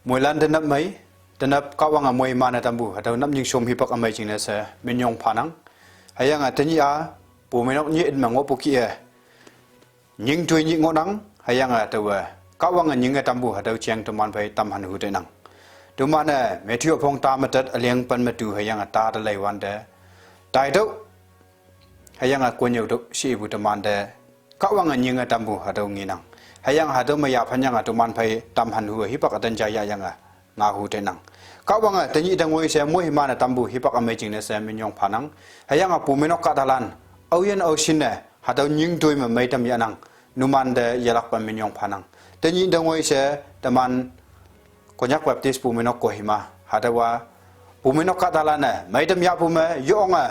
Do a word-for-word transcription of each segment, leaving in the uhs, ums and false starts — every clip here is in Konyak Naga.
Moilan tenap mei, tenap Kahwang a moi man a tampu, hatüo nap nying shom hipak ümei jingne she minyong phanang. Hüyange tenyih a, pumeinok nyih in me ngohpu kih-e, nying toi nyih ngohnang, hüyange taowe, Kahwang a nyinge tampu, hatüo jeng teman phei tamhan hu tenang. Teman-e, Matthew üpong ta me tet üleng pen me tu, hüyange ta te leiwante, taitüoh, hüyange konnyüo tüoh she ipu teman te, Kahwang a nyinge tampu hatüo ngenang. Hüyange hatüo me yaphan yange teman phei tamhan hu hipak ütan ja yahyange, ngao hu tenang. Kahwange tenyih te ngoi she moiman a tampu hipak ümei jingne she minyong phanang. Hüyange pumeinok kahtalan, aoyin aoshinne, hatüo nying toi me meitam yahnang, numante yelakpe minyong phanang. Tenyih te ngoi she, teman, Konyak Baptist pumeinok Kohima, hatüowa, pumeinok kahtalan-e, meitam yahpu me, yonge,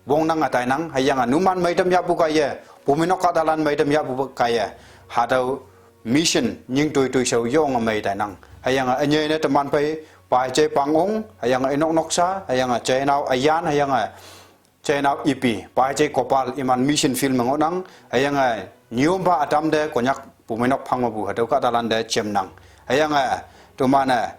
wongnange tainang, hüyange numan meitam yahpu kaiye, pumeinok kahtalan meitam yahpu kaiye, hatüo mission nying toi toishao yonge mei tainang. Hüyange ünyei ne teman phei, Paijei Pangong, hüyange Inok Noksa, hüyange Jainao Ayan, hüyange Jainao Ipi, Paijei Kopal, iman mission field me ngohnang, hüyange nyompa ütam te Konyak pumeinok phang mepu hatüo kahtalan te jemnang. Hüyange, teman-e,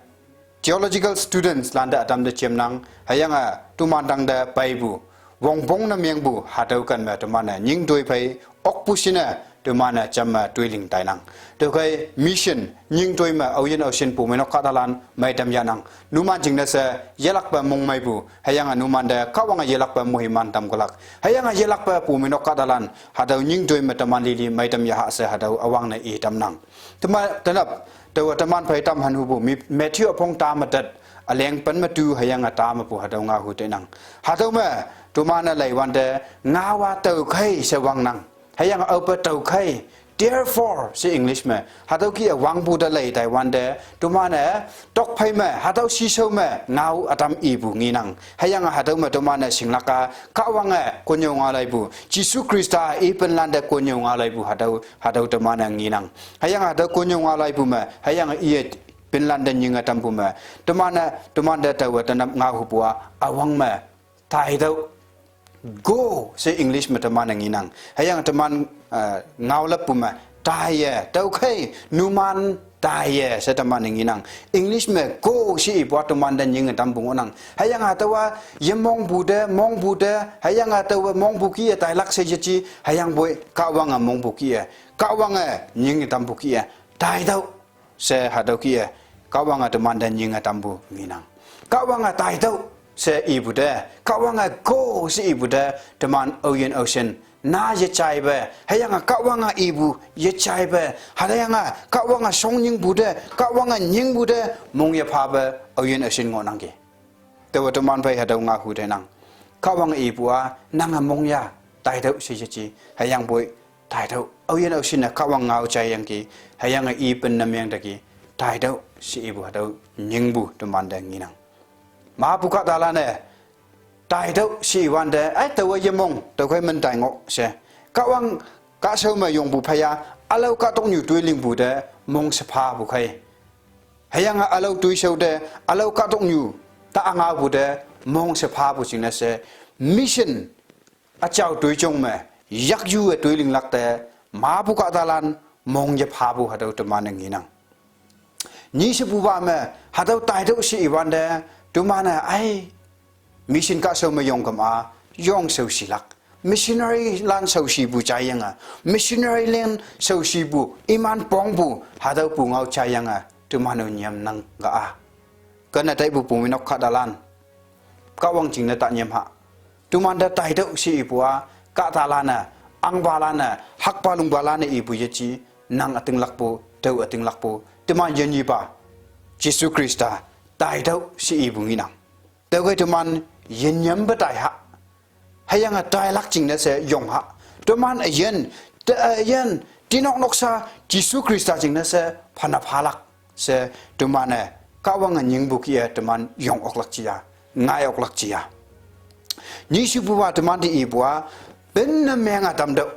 theological students lante ütam te jemnang, hüyange, teman tangte peipu, wongpong ne mengpu, hatüo ken me teman-e, nying toi phei, okpu shinne, teman-e, jamme toiling tainang. Tüokhei mission, nying toi me, aoyin aoshin pumeinok kahtalan, meitam yahnang. Numan jingne she, yelakpe mongmeipu, hüyange numante, Kahwange yelakpe moiman tamkelak. Hüyange yelakpe pumeinok kahtalan, hatüo nying toi me teman lili meitam yaha she hatüo üwangne i tamnang. Tema, tenap, taowe teman phei tamhan hupu, mi, Matthew üpong ta me tet, üleng pen me tu hüyange ta mepu hatüo ngao hu tenang. Hatüo me, teman-e leiwante, ngaowa tüokhei she wangnang. Hüyange aope tüokhei, therefore, she English me. Hatüo kih-e wangpu te lei taiwante, teman-e, tokphei me, hatüo shishao me, ngao ütam ipu ngenang. Hüyange hatüo me teman-e shinglak-a, Kahwange, konnyüo ngao laipu. Jesu Khrista, i pinlante konnyüo ngao laipu, hatüo, hatüo teman-e ngenang. Hüyange hatüo konnyüo ngao laipu me, hüyange iye pinlante nyinge tampu me. Teman-e, temante taowe tenap ngao hupu-a, üwang me. Taitüoh. Go, she English me teman-e ngenang. Hüyange teman, eh, ngaolappu me. Taiye, tüokhei, numan, taiye, she teman-e ngenang. English me, go, she ipu-a temante nyinge tampu ngohnang. Hüyange hatüowa, yemongpu te, mongpu te, hüyange taowe mongpu kih-e tailak she yeji, hüyangpoi, Kahwange mongpu kih-e. Kahwange, nyinge tampu kih-e. Taitüoh. She hatüo kih-e, Kahwange temante nyinge tampu ngenang. Kahwange taitüoh, she ipu te, Kahwange go, she ipu te, teman aoyin aoshin, na yejaipe, hüyange Kahwange ipu, yejaipe, hüyange Kahwange shongyingpu te, Kahwange nyingpu te, mong yephape, aoyin aoshin ngohnangki. Taowe teman phei hatüo ngao hu tenang. Kahwange ipu-a, nange mongya, taitüoh she yeji, hüyangpoi, taitüoh, aoyin aoshinne Kahwang ngao jaiyangki, hüyange i pinne meng teki, taitüoh she ipu hatüo nyingpu temante ngenang. Mepu kahtalan-e, taitüoh she iwante, ai taowe yemong, tüokhei men tai ngoh she. Kahwang kahshao me yongpu phei-a, ülao kahtoknyu toilingpu te, mong shephapu khei. Hüyange ülao toishao te, ülao kahtoknyu, ta ngaopu te, mong shephapu jingne she, mission, üjao toijong me, yakyu-e toilinglak te, mepu kahtalan, mong yephapu hatüo teman-e ngenang. Nyishepupa me, hatüo taitüoh she iwante, teman-e ai, mission kahshao me yongkema, yong shaoshilak. Missionary lan shaoshipu jaiyange. Missionary lan shaoshipu, iman pongpu, hatüopu ngao jaiyange, teman-o nyamnang ka-a. Kene taipu pumeinok kahtalan. Kahwang jingne ta nyam ha. Temante taitüoh she ipu-a, kahtalan-e, ahngpalan-e, hakpa lungpalan-e ipu yeji, nang ütinglakpu, tao ütinglakpu, teman yenyipa. Jesu Khrista, taitüoh she ipu ngenang. Tüokhei teman yenyampe tai ha. Hüyange tailak jingne she yong ha. Teman üyin, te üyin, tinok noksa, Jesu Khrista jingne she phana phalak. She teman-e, Kahwange nyingpu kih-e teman yong oklak jiya, ngai oklak jiya. Nyishepupa teman te ipu-a, pinne menge tamtüoh.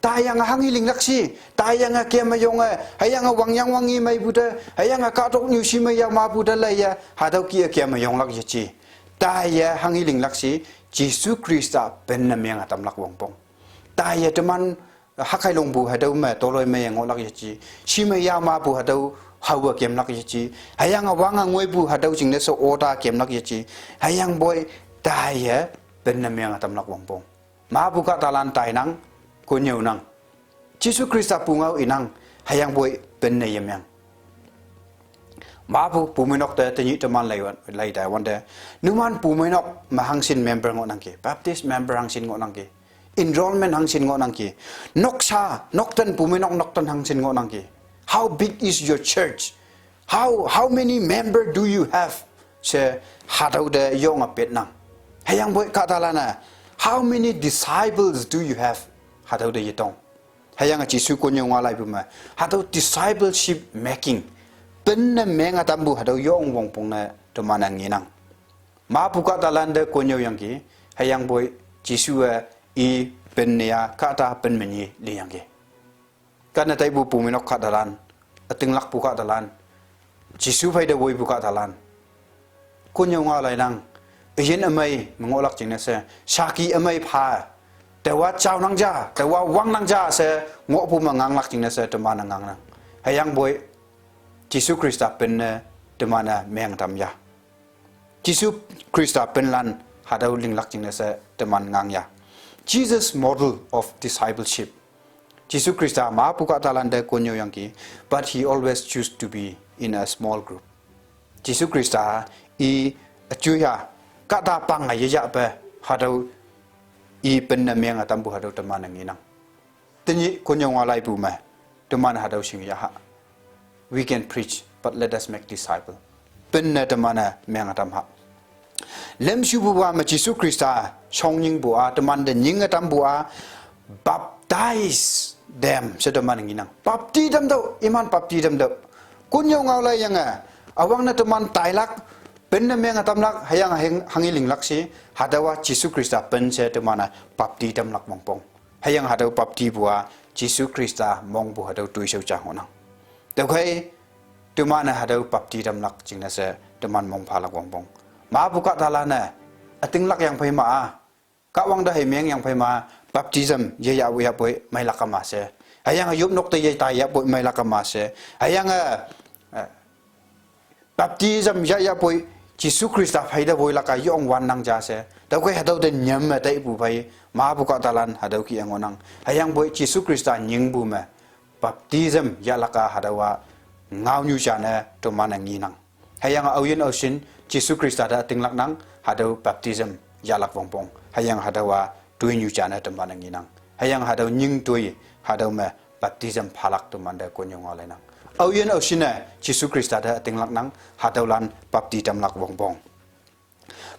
Taiyange hanghe linglak shi, taiyange keme yonge, hüyange wangyang wangngi meipu te, hüyange kahtoknyu shimei ya mepu te leiye, hatüo kih-e keme yonglak yeji. Taiye hanghe linglak shi, Jesu Khrista pinne menge tamlak wongpong. Taiye teman, hakhei longpu hatüo me, toloimei ngohlak yeji. Shimei ya mepu hatüo, Hawa kemlak yeji. Hüyange wange ngoipu hatüo jingne she ota kemlak yeji. Hüyangpoi taiye penne menge tamlak wongpong. Mapu kahtalan tainang, konnyüonang. Jesu Khrista pungao inang, hüyangpoi penne yemeng. Mapu pumeinok te tenyih teman lei wan, lei tai wante. Numan pumeinok me hangshin member ngohnangki, Baptist member hangshin ngohnangki, enrollment hangshin ngohnangki, noksa, nokten pumeinok nokten hangshin ngohnangki. How big is your church? How, how many member do you have? She hatüo te yonge petnang. Hüyangpoi kahtalan-e, how many disciples do you have? Hatüo te yetong. Hüyange Jesu konnyüo nga laipu me, hatüo discipleship making, penne menge tampu hatüo yong wongpong ne teman-e ngenang. Mapu kahtalan te konnyüoyangki, hüyangpoi Jesuwe i penne-a kahta pen me nyi liyangki. Kane taipu pumeinok kahtalan, ütinglakpu kahtalan, Jesu phei te woipu kahtalan, konnyüo nga lainang, üyin ümei me ngohlak jingne she, saki ümei pha, taowa jaonang ja, taowa wangnang ja she, ngohpu me nganglak jingne she teman-e ngangnang. Hüyangpoi Jesu Khrista penne teman-e meng tam ya. Jesu Khrista penlan hatüo linglak jingne she teman ngang ya. Jesus model of discipleship. Jesu Khrista mapu kahtalan te konnyüoyangki, but he always choose to be in a small group. Jesu Khrista i üjuya kahta pange yeyahpe hatüo i penne menge tampu hatüo teman-e ngenang. Tenyih konnyüo nga laipu me, teman hatüo shing yaha. We can preach, but let us make disciple. Penne teman-e menge tam ha. Lemshupupa me Jesu Khrista shongnyingpu-a, teman te nyinge tampu-a, baptize them she teman ngenang. Bapti tamtüoh, iman bapti tamtüoh. Konnyüo ngao laiyange, üwangne teman tailak, penne menge tamlak, hüyange hang, hanghe linglak she, hatüowa Jesu Khrista pen she teman-e bapti tamlak wongpong. Hüyange hatüo baptipu-a Jesu Khrista mongpu hatüo toishao ja ngohnang. Tüokhei, teman-e hatüo bapti tamlak jingne she teman mong phalak wongpong. Mapu kahtalan-e, ütinglak yangphei ma-a, Kahwang te hei meng yangphei ma, baptism yeyah yahpoi meilak kama she. Hüyange yopnok te yetai yahpoi meilak kama she. Hüyange, eh, baptism yah yahpoi Jesu Khrista phei te woilak-a yong wannang ja she. Tüokhei hatüo te nyam me taipu phei, mapu kahtalan hatüo kih-e ngohnang. Hüyangpoi Jesu Khrista nyingpu me, baptism yahlak-a hatüowa ngaonyu jane teman-e ngenang. Hüyange aoyin aoshin Jesu Khrista te ütinglaknang, hatüo baptism yahlak wongpong. Hüyange hatüowa toinyu jane teman-e ngenang. Hüyange hatüo nying toi, hatüo me baptism phalak temante konnyüo ngao lainang. Aoyin aoshin-e Jesu Khrista te ütinglaknang, hatüolan bapti tamlak wongpong.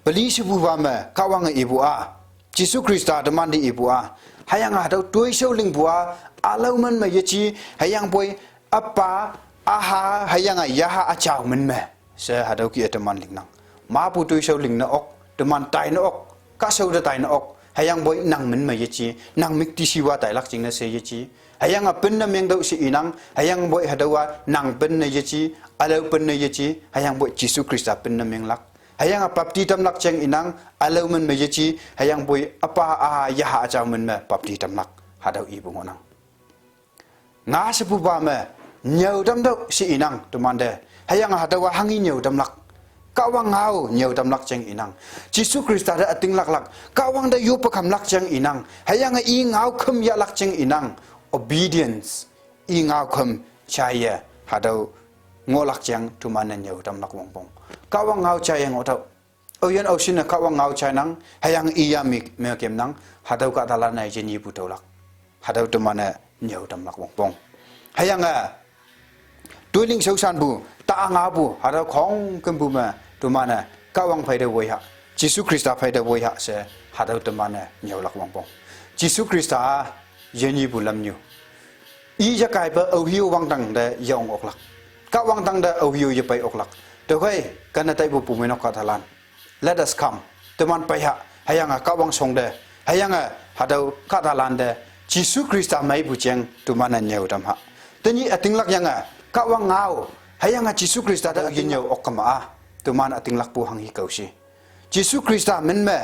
Peli shepupa me Kahwange ipu-a, Jesu Khrista temante ipu-a, hüyange hatüo toishao lingpu-a, ülaomen me yeje, hüyangpoi üpa, üha, hüyange yaha üjao men me she hatüo kih-e teman lingnang. Mapu toishao lingne ok, teman taine ok, kahshao te taine ok, hüyangpoi nang men me yeje, nang müktishiwa tailak jingne she yeje. Hüyange penne mengtüoh she inang, hüyangpoi hatüowa nang penne yeje, ülao penne yeje, hüyangpoi Jesu Khrista penne menglak. Hüyange bapti tamlak jeng inang, ülaomen me yeje, hüyangpoi üpa, üha, yaha üjao men me bapti tamlak. Hatüo ipu ngohnang. Nga shepupa me, nyüo tamtüoh she inang temante. Hüyange hatüowa hanghe nyüo tamlak. Kahwang ngao nyüo tamlak jeng inang. Jesu Khrista te ütinglaklak. Kahwang te yoppe kamlak jeng inang. Hüyange i ngao khüm yahlak jeng inang. Obedience. I ngao khüm jaiye hatüo ngohlak jeng temante nyüo tamlak wongpong. Kahwang ngao jaiye ngohtüoh. Aoyin aoshin-e Kahwang ngao jainang, hüyange iya me, me kemnang, hatüo kahtalan-e yinyepu tüolak. Hatüo teman-e nyüo tamlak wongpong. Hüyange toiling shaoshanpu, ta ngapu, hatüo khongkümpu me, teman-e Kahwang phei te woiha, Jesu Khrista phei te woiha she, hatüo teman-e nyüolak wongpong. Jesu Khrista yinyepu lamnyu. I yekaipe aohe-o wangdang te yong oklak. Kahwang tangte aohe-o yepei oklak. Tüokhei, kane taipu pumeinok kahtalan, let us come. Teman peiha, hüyange Kahwang shong te, hüyange hatüo kahtalan te, Jesu Khrista meipu jeng teman-e nyüo tamha. Tenyih ütinglakyange Kahwang ngao, hüyange Jesu Khrista te yenyüo ok kama-a, teman ütinglakpu hanghe kao she. Jesu Khrista min me,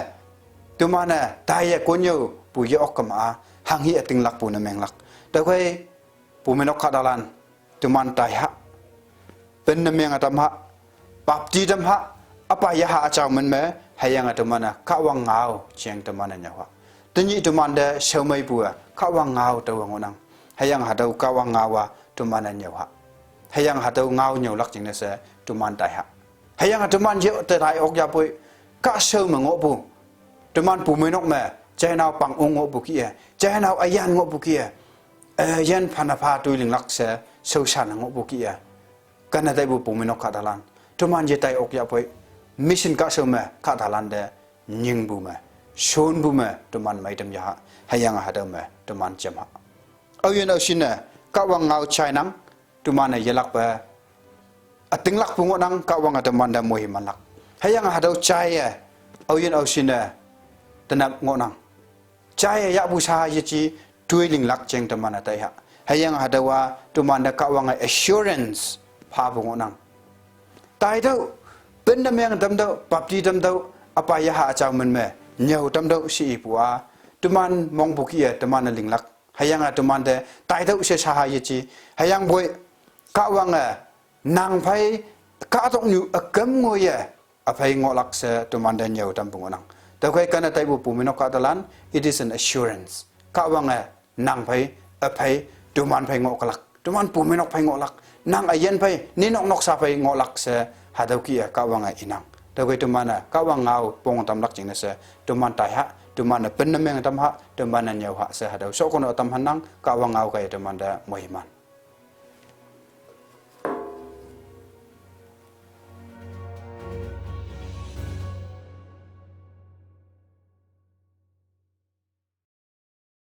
teman-e taiye konnyüopu ye ok kama-a, hanghe ütinglakpu ne menglak. Tüokhei, pumeinok kahtalan, teman taiha, Pynne meng ütam ha, bapti tam ha, üpa yaha üjao min me, hüyange teman-e Kahwang ngao jeng teman-e nyüo ha. Tenyih teman te shaomeipu-e Kahwang ngao taowe ngohnang. Hüyange hatüo Kahwang ngao-a teman-e nyüo ha. Hüyange hatüo ngao nyüolak jingne she teman tai ha. Hüyange teman ye te tai ok yapoi, kahshao me ngohpu, teman pumeinok me, jainao pang ong ngohpu kih-e, jainao üyan ngohpu kih-e, eh, yin phane pha toi linglak she shaoshan ngohpu kih-e, kane taipu pumeinok kahtalan, teman ye tai ok yapoi, mission kahshao me kahtalan te nyingpu me, shonpu me teman meitam yaha, hüyange hatüo me teman jam ha. Aoyin aoshinne Kahwang ngao jainang, teman-e yelakpe ütinglakpu ngohnang, Kahwange teman te moimanlak. Hüyange hatüo jaiye aoyin aoshinne tenap ngohnang. Jaiye yahpu sha yeje toi linglak jeng teman-e tai ha. Hüyange hatüowa teman te Kahwange assurance phapu ngohnang. Taitüoh, pynne meng tamtüoh, bapti tamtüoh, üpa yaha üjao min me nyüo tamtüoh she ipu-a, teman mongpu kih-e teman-e linglak. Hüyange temante taitüoh she shaha yeje. Hüyangpoi Kahwange nang phei kahtoknyu üküm ngoiye üphei ngohlak she temante nyüo tampu ngohnang. Tüokhei kane taipu pumeinok kahtalan, it is an assurance. Kahwange nang phei, üphei, teman phei ngoh kelak, teman pumeinok phei ngohlak, nang üyin phei, ninok noksa phei ngohlak she, hatüo kih-e Kahwange inang. Tüokhei teman-e Kahwang ngao pong tamlak jingne she, teman tai ha, teman-e pynne meng tam ha, teman-e nyüo ha she hatüo shokono tam hannang, Kahwang ngao kaiye temante moiman.